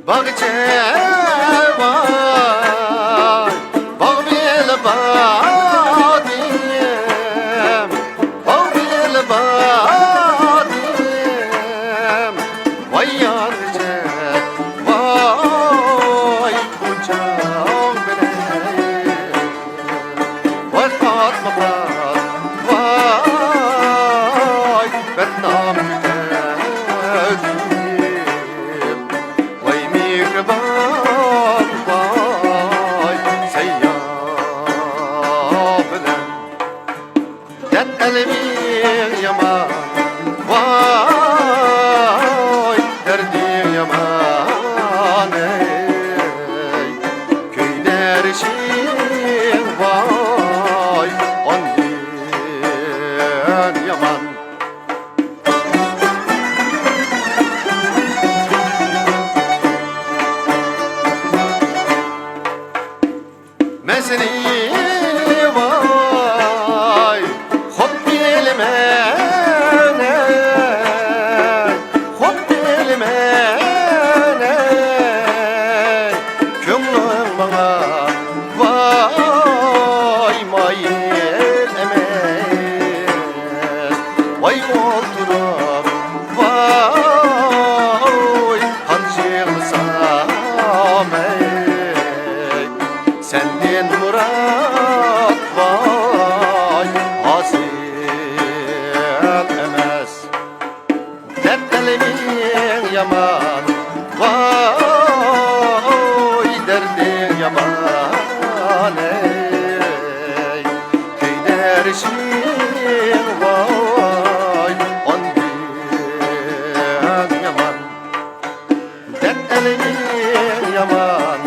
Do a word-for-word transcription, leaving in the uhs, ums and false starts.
باغچە ۋاي، باغ بىلە بادىيەم، باغ بىلە بادىيەم، ۋاي يارچە، ۋاي بۇ چاغ بىلەن. ۋاي قاتمۇ قات، ۋاي بەتنام كۆتەردىم. ۋاي مېھرىبان، ۋاي سەيياھ بىلەن دەرد ئەلىمىڭ يامان، ۋاي دەردىڭ يامان، ئەي كۆيدۈرۈشۈڭ ۋاي ئاندىن يامان. مەن سېنى ۋاي خوپ بىلىمەن، ئەي خوپ بىلىمەن، ئەي كۆڭلۈڭ ماڭا ۋاي مايىل ئەمەس. ۋاي ئولتۇرۇپ ۋاي قانچە يىغلىسام، ئەي سەندىن مۇراد ۋاي ھاسىل ئەمەس. دەرد ئەلىمىڭ يامان، ۋاي دەردىڭ يامان، ئەي كۆيدۈرۈشۈڭ ۋاي ئاندىن يامان. دەرد ئەلىمىڭ يامان،